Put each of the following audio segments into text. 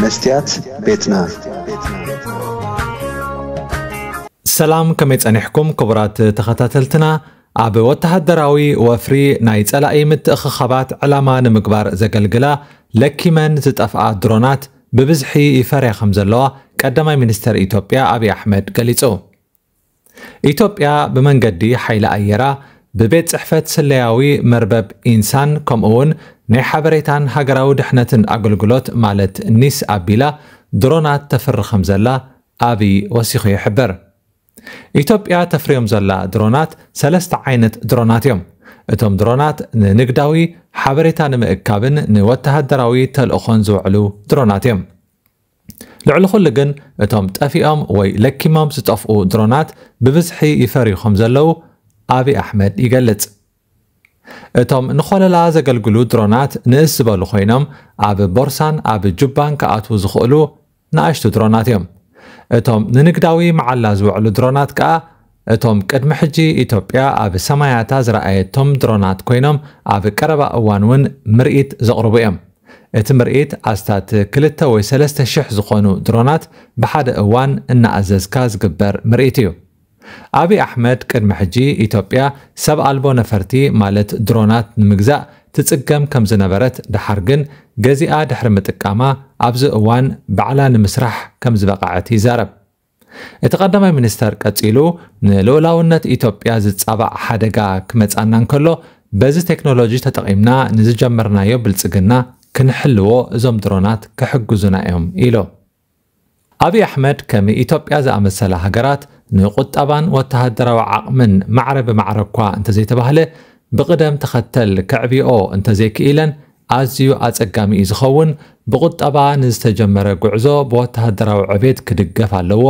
መስትያት ቤትና። ሰላም፣ ከመይ ጸኒሕኩም ክቡራት ተኸታተልትና? ኣብ ወተሃደራዊ ወፍሪ ናይ ጸላኢ ምትእኽኻባት ዕላማ ንምግባር ዘገልግላ ለኪመን ዝጠፍኣ ድሮናት ብብዝሒ ይፈርያ ከም ዘለዋ ቀዳማይ ሚኒስተር ኢትዮጵያ ኣብይ ኣሕመድ ገሊጹ። ኢትዮጵያ ብመንገዲ ሓይሊ ኣየራ፣ ብቤት ጽሕፈት ስለያዊ መርበብ ኢንሳን ከምኡ እውን ናይ ሓበሬታን ሃገራዊ ድሕነትን ኣገልግሎት ማለት ኒስ ኣቢላ ድሮናት ተፍሪ ከም ዘላ ኣብይ ወሲኹ ይሕብር። ኢትዮጵያ ተፍርዮም ዘላ ድሮናት ሰለስተ ዓይነት ድሮናት እዮም። እቶም ድሮናት ንንግዳዊ ሓበሬታ ንምእካብን ንወተሃደራዊ ተልእኾን ዝውዕሉ ድሮናት እዮም። ልዕሊ ኩሉ ግን እቶም ጠፊኦም ወይ ለኪሞም ዝጠፍኡ ድሮናት ብብዝሒ ይፈርዩ ከም ዘለዉ ኣብይ ኣሕመድ ይገልጽ። እቶም ንኾለላ ዘገልግሉ ድሮናት ንእስ ዝበሉ ኮይኖም ኣብ ቦርሳን ኣብ ጁባን ክኣትዉ ዝኽእሉ ንኣሽቱ ድሮናት እዮም። እቶም ንንግዳዊ መዓላ ዝውዕሉ ድሮናት ከኣ እቶም ቅድሚ ሕጂ ኢትዮጵያ ኣብ ሰማያታ ዝረኣየቶም ድሮናት ኮይኖም ኣብ ቀረባ እዋን እውን ምርኢት ዘቕርቡ እዮም። እቲ ምርኢት ኣስታት ክልተ ወይ ሰለስተ ሽሕ ዝኾኑ ድሮናት ብሓደ እዋን እናኣዘዝካ ዝግበር ምርኢት እዩ። ኣብይ ኣሕመድ ቅድሚ ሕጂ ኢትዮጵያ ሰብ ኣልቦ ነፈርቲ ማለት ድሮናት ንምግዛእ ትጽገም ከም ዝነበረት፣ ደሓር ግን ገዚኣ ድሕሪ ምጥቃማ ኣብዚ እዋን ባዕላ ንምስራሕ ከም ዝበቕዐት ይዛረብ። እቲ ቀዳማይ ሚኒስተር ቀጺሉ፣ ንልኡላውነት ኢትዮጵያ ዝጻባእ ሓደጋ ክመጻና እንከሎ በዚ ቴክኖሎጂ ተጠቒምና ንዝጀመርናዮ ብልጽግና ክንሕልዎ እዞም ድሮናት ክሕግዙና እዮም ኢሉ። ኣብይ ኣሕመድ ከም ኢትዮጵያ ዝኣመሰላ ሃገራት ንቁጠባን ወተሃደራዊ ዓቕምን ማዕረ ብማዕረ እኳ እንተዘይተባህለ ብቕደም ተኸተል ከዕብይኦ እንተዘይክኢለን ኣዝዩ ኣጸጋሚ እዩ ዝኸውን። ብቁጠባ ንዝተጀመረ ጉዕዞ ብወተሃደራዊ ዕቤት ክድገፍ ኣለዎ።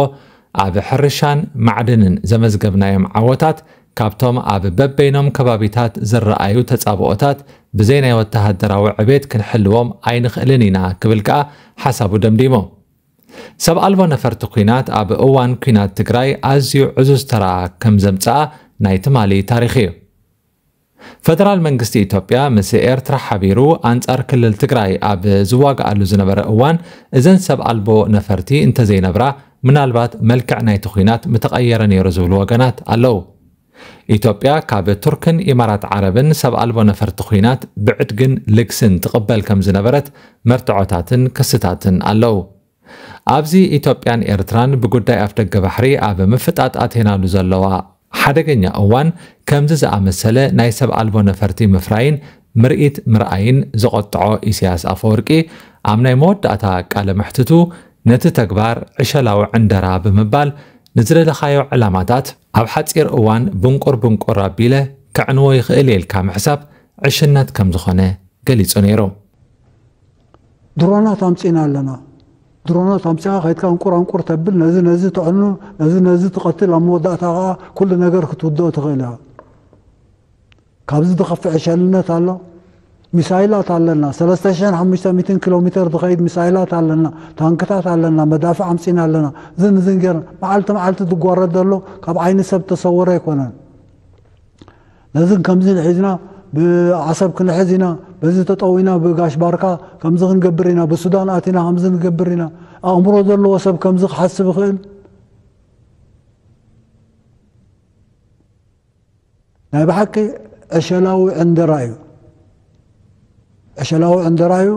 ኣብ ሕርሻን ማዕድንን ዘመዝገብናዮም ዓወታት ካብቶም ኣብ በበይኖም ከባቢታት ዝረኣዩ ተጻብኦታት ብዘይ ናይ ወተሃደራዊ ዕቤት ክንሕልዎም ኣይንኽእልን ኢና ክብል ከኣ ሓሳቡ ደምዲሙ። ሰብ ኣልቦ ነፈርቲ ኲናት ኣብ እዋን ኲናት ትግራይ ኣዝዩ ዕዙዝ ተራ ከም ዘምጽኣ ናይ ትማሊ ታሪኽ እዩ። ፈደራል መንግስቲ ኢትዮጵያ ምስ ኤርትራ ሓቢሩ ኣንጻር ክልል ትግራይ ኣብ ዝዋግኣሉ ዝነበረ እዋን እዘን ሰብ ኣልቦ ነፈርቲ እንተዘይነብራ ምናልባት መልክዕ ናይቲ ኲናት ምተቐየረ ነይሩ ዝብሉ ወገናት ኣለዉ። ኢትዮጵያ ካብ ቱርክን ኢማራት ዓረብን ሰብ ኣልቦ ነፈርቲ ኲናት ብዕድግን ልግስን ትቕበል ከም ዝነበረት መርትዖታትን ክስታትን ኣለዉ። ኣብዚ ኢትዮጵያን ኤርትራን ብጉዳይ ኣፍደገ ባሕሪ ኣብ ምፍጣጥ ኣትየናሉ ዘለዋ ሓደገኛ እዋን ከምዚ ዝኣመሰለ ናይ ሰብ ኣልቦ ነፈርቲ ምፍራይን ምርኢት ምርኣይን ዘቖጥዖ ኢሳያስ ኣፈወርቂ ኣብ ናይ መወዳእታ ቃለ መሕትቱ ነቲ ተግባር ዕሸላዊ ዕንደራ ብምባል ንዝደለኻዮ ዕላማታት ኣብ ሓጺር እዋን ብንቁር ብንቁር ኣቢለ ከዕንዎ ይኽእል እየ ኢልካ ምሕሳብ ዕሽነት ከም ዝኾነ ገሊጹ ነይሩ። ድሮናት ኣምፂና ኣለና። ድሮናት ኣምፂኻ ከይድካ እንቁር ኣንቁር ተብል፣ ነዚ ነዚ ተዕኑ፣ ነዚ ነዚ ትቐትል፣ ኣብ መወዳእታ ከዓ ኩሉ ነገር ክትውድኦ ትኽእል እያ። ካብዚ ዝኸፍእ ዕሸልነት ኣሎ። ሚሳይላት ኣለና፣ ሰለስተ ሽሕን ሓሙሽተ ሚእትን ኪሎ ሜትር ዝኸይድ ሚሳይላት ኣለና፣ ታንክታት ኣለና፣ መዳፍዕ ኣምፂና ኣለና። ዝን ዝን ጌርና መዓልቲ መዓልቲ ዝጓረድ ዘሎ ካብ ዓይኒ ሰብ ተሰወረ ኣይኮነን። ነዝን ከምዝን ሒዝና ብዓሰብ ክንሕዝ ኢና፣ በዚ ተጠዊና ብጋሽ ባርካ ከምዚ ክንገብር ኢና፣ ብሱዳን ኣቲና ከምዚ ክንገብር ኢና። ኣእምሮ ዘለዎ ሰብ ከምዚ ክሓስብ ይኽእል? ናይ ብሓቂ ዕሸላዊ ዕንደራ እዩ። ዕሸላዊ ዕንደራ እዩ።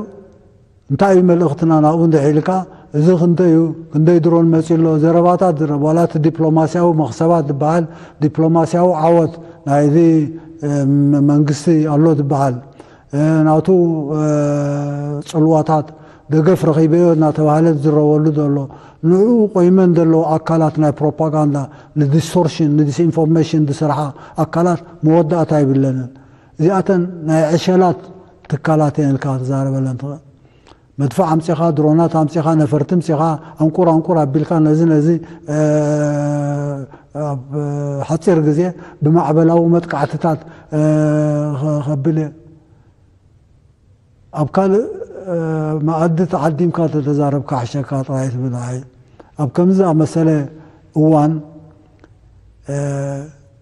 እንታይ እዩ መልእኽትና ናብኡ እንድሕር ኢልካ፣ እዚ ክንደይ እዩ፣ ክንደይ ድሮን መፂኡ ኣሎ፣ ዘረባታት ዝረብ፣ ዋላ እቲ ዲፕሎማስያዊ መኽሰባት ዝበሃል፣ ዲፕሎማስያዊ ዓወት ናይዚ፣ እ፣ መ-፣ መንግስቲ ኣሎ ዝበሃል፣ እ፣ ናቱ፣ እ፣ ፅልዋታት ደገፍ ረኺበዮ እናተባህለ ዝዝረበሉ ዘሎ፣ ንዕኡ ቆይመን ዘለዎ ኣካላት ናይ ፕሮፓጋንዳ፣ ንዲስቶርሽን፣ ንዲስኢንፎርሜሽን ዝሰርሓ ኣካላት መወዳእታ ይብለንን። እዚኣተን ናይ ዕሸላት ትካላት እየን ኢልካ ክትዛረበለን ትኽእል። መድፍዕ ኣምፂኻ፣ ድሮናት ኣምፂኻ፣ ነፈርቲ ኣምፂኻ፣ ኣንቁር ኣንቁር ኣቢልካ ነዚ ነዚ፣ እ፣ ኣብ ሓፂር ግዜ ብማዕበላዊ መጥቃዕትታት፣ እ፣ ከ-፣ ከብል እየ። ኣብ ካልእ፣ እ፣ መኣዲ ተዓዲምካ ተተዛረብካ ሕሸካ ጥራይ ትብል። ኣይ፣ ኣብ ከምዚ ዝኣመሰለ እዋን፣ እ፣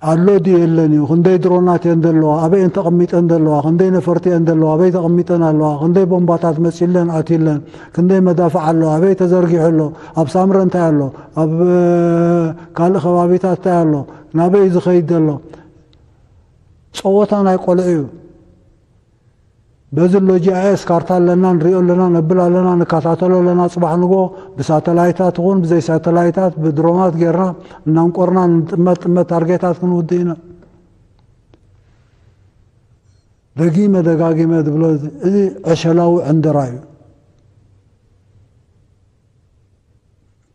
ኣሎ ድዩ የለን እዩ፣ ክንደይ ድሮናት እየን ዘለዋ፣ ኣበይ እየን ተቐሚጠን ዘለዋ፣ ክንደይ ነፈርቲ እየን ዘለዋ፣ ኣበይ ተቐሚጠን ኣለዋ፣ ክንደይ ቦምባታት መፂለን ኣትለን፣ ክንደይ መዳፍዕ ኣሎ፣ ኣበይ ተዘርጊሑ ኣሎ፣ ኣብ ሳምረ እንታይ ኣሎ፣ ኣብ ካልእ ከባቢታት እንታይ ኣሎ፣ ናበይ እዩ ዝኸይድ ዘሎ? ፀወታ ናይ ቆልዑ እዩ። በዚ ኣሎ ጂ ኣይ ኤስ ካርታ ኣለና፣ ንሪኦ ኣለና፣ ነብል ኣለና፣ ንከታተሎ ኣለና። ፅባሕ ንጎ ብሳተላይታት ይኹን ብዘይ ሳተላይታት ብድሮናት ጌርና እናንቆርና ንጥመት ጥመት ታርጌታት ክንውድእ ኢና። ደጊመ ደጋጊመ ዝብሎ እዚ ዕሸላዊ ዕንደራ እዩ።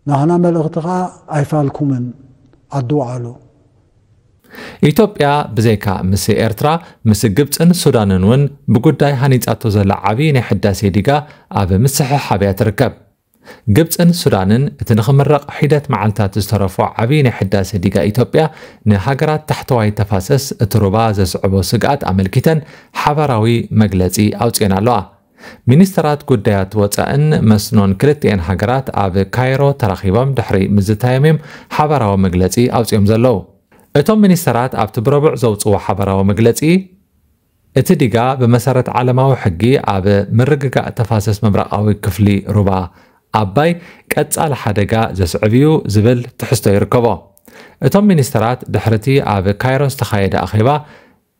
ናህና መልእኽቲ ኸዓ ኣይፋልኩምን ዓዲ ውዓሉ። ኢትዮጵያ ብዘይካ ምስ ኤርትራ ምስ ግብፅን ሱዳንን እውን ብጉዳይ ሃኒፃቶ ዘላ ዓብዪ ናይ ሕዳሴ ዲጋ ኣብ ምስሕሓብ እያ ትርከብ። ግብፅን ሱዳንን እቲ ንኽምረቕ ሒደት መዓልታት ዝተረፎ ዓብዪ ናይ ሕዳሴ ዲጋ ኢትዮጵያ ንሃገራት ታሕተዋይ ተፋሰስ እቲ ሩባ ዘስዕቦ ስግኣት ኣመልኪተን ሓባራዊ መግለፂ ኣውፅኤን ኣለዋ። ሚኒስተራት ጉዳያት ወፃእን መስኖን ክልቲኤን ሃገራት ኣብ ካይሮ ተራኺቦም ድሕሪ ምዝታዮም እዮም ሓባራዊ መግለፂ ኣውፂኦም ዘለዉ። እቶም ሚኒስተራት ኣብቲ ብረቡዕ ዘውፅዎ ሓባራዊ መግለፂ እቲ ዲጋ ብመሰረት ዓለማዊ ሕጊ ኣብ ምርግጋእ ተፋሰስ ምብራቓዊ ክፍሊ ሩባ ኣባይ ቀፃሊ ሓደጋ ዘስዕብ እዩ ዝብል ትሕዝቶ ይርከቦ። እቶም ሚኒስተራት ድሕርቲ ኣብ ካይሮ ዝተኻየደ ኣኼባ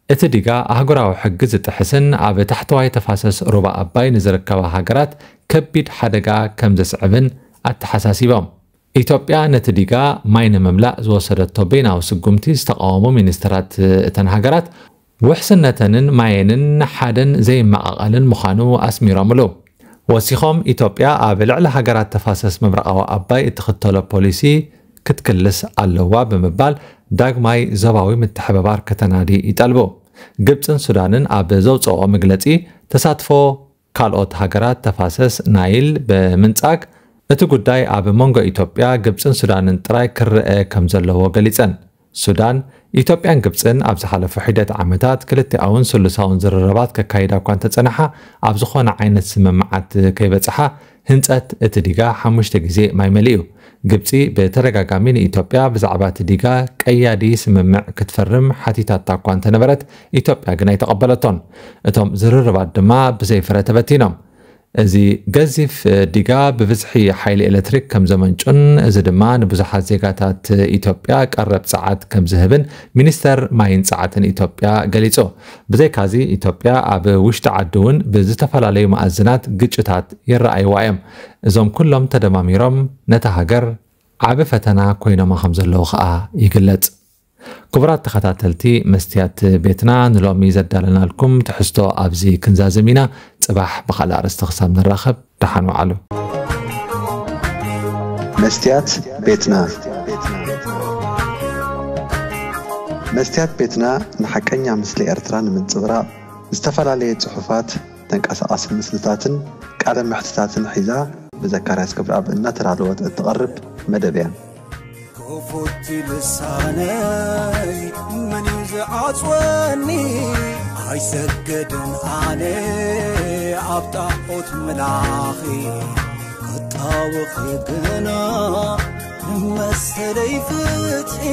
እቲ ዲጋ ኣህጉራዊ ሕጊ ዝጥሕስን ኣብ ታሕተዋይ ተፋሰስ ሩባ ኣባይ ንዝርከባ ሃገራት ከቢድ ሓደጋ ከም ዘስዕብን ኣተሓሳሲቦም። ኢትዮጵያ ነቲ ዲጋ ማይ ንምምላእ ዝወሰደቶ በይናዊ ስጉምቲ ዝተቃወሙ ሚኒስተራት እተን ሃገራት ውሕስነተንን ማየንን ሓደን ዘይመቓቐልን ምዃኑ ኣስሚሮምሉ። ወሲኾም ኢትዮጵያ ኣብ ልዕሊ ሃገራት ተፋሰስ ምብራቓዊ ኣባይ እትኽተሎ ፖሊሲ ክትክልስ ኣለዋ ብምባል ዳግማይ ዞባዊ ምትሕብባር ከተናዲ ይጠልቡ። ግብፅን ሱዳንን ኣብ ዘውፅኦ መግለፂ ተሳትፎ ካልኦት ሃገራት ተፋሰስ ናይል ብምንጻግ እቲ ጉዳይ ኣብ መንጎ ኢትዮጵያ፣ ግብፅን ሱዳንን ጥራይ ክረአ ከም ዘለዎ ገሊፀን። ሱዳን፣ ኢትዮጵያን ግብፅን ኣብ ዝሓለፉ ሒደት ዓመታት ክልቲኣውን ስሉሳውን ዝርርባት ከካይዳ እኳ እንተፀንሓ ኣብ ዝኾነ ዓይነት ስምምዓት ከይበፅሓ ህንፀት እቲ ዲጋ ሓሙሽተ ግዜ ማይ መሊኡ። ግብፂ ብተደጋጋሚ ንኢትዮጵያ ብዛዕባ እቲ ዲጋ ቀያዲ ስምምዕ ክትፈርም ሓቲታታ እኳ እንተነበረት ኢትዮጵያ ግን ኣይተቐበለቶን። እቶም ዝርርባት ድማ ብዘይ ፍረ ተበቲኖም። እዚ ገዚፍ ዲጋ ብብዝሒ ሓይሊ ኤሌክትሪክ ከም ዘመንጩን እዚ ድማ ንብዙሓት ዜጋታት ኢትዮጵያ ቀረብ ጸዓት ከም ዝህብን ሚኒስተር ማይን ጸዓትን ኢትዮጵያ ገሊጹ። ብዘይካዚ ኢትዮጵያ ኣብ ውሽጢ ዓዲ እውን ብዝተፈላለዩ መኣዝናት ግጭታት ይረኣይዋ እዮም። እዞም ኩሎም ተደማሚሮም ነታ ሃገር ዓቢ ፈተና ኮይኖማ ከም ዘለዉ ከኣ ይግለጽ። ክቡራት ተኸታተልቲ መስትያት ቤትና ንሎሚ ዘዳለናልኩም ትሕዝቶ ኣብዚ ክንዛዝም ኢና። ጽባሕ ብኻልእ ኣርእስቲ ክሳብ ንራኸብ ደሓን ወዓሉ። መስትያት ቤትና መስትያት ቤትና ንሓቀኛ ምስሊ ኤርትራ ንምንጽብራቕ ዝተፈላለየ ጽሑፋት፣ ተንቀሳቓሲ ምስልታትን ቃለ መሕትታትን ሒዛ ብዘካርያስ ገብረኣብ እናተዳለወት እትቐርብ መደብ እያ። ክፉት ልሳነይ መን እዩ ዝዓጽወኒ? ኣይሰግድን ኣነ ኣብ ጣዖት ምላኺ፣ ክጣወኺ ግና መሰለይ ፍትሒ።